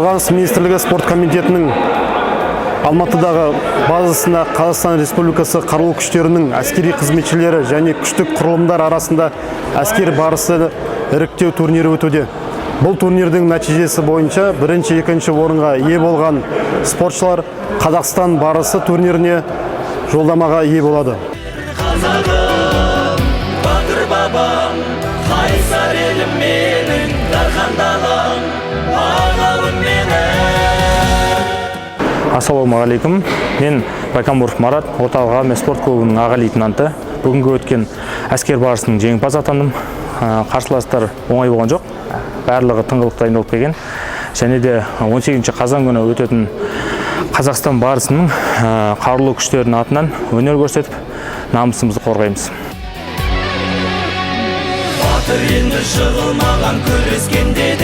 Қорғаныс министрлігі спорт комитетінің Алматыдағы базасында Қазақстан Республикасы Қарулы күштерінің әскери қызметшілері және күштік құрылымдар арасында Әскер барысы іріктеу турнирі өтуде. Бұл турнирдің нәтижесі бойынша бірінші, екінші орынға ие болған спортшылар Қазақстан барысы турниріне жолдамаға ие болады. Қазағым, батыр бабам, қайсар елім менің, дархан далам, ағалым менің. Ассалаумағалейкум! Мен Байкамбуров Марат, Орталық армия спорт клубының аға лейтенанты. Бүгінгі өткен Әскер барысының жеңімпаз атандым. Қарсыластар оңай болған жоқ, барлығы тыңғылықты дайындалып келген. Және де 18 қазан күні өтетін Қазақстан барысының қарулы күштерінің атынан өнер көрсетіп, намысымызды қорғаймыз. Батыр енді жығылмаған күрескенде.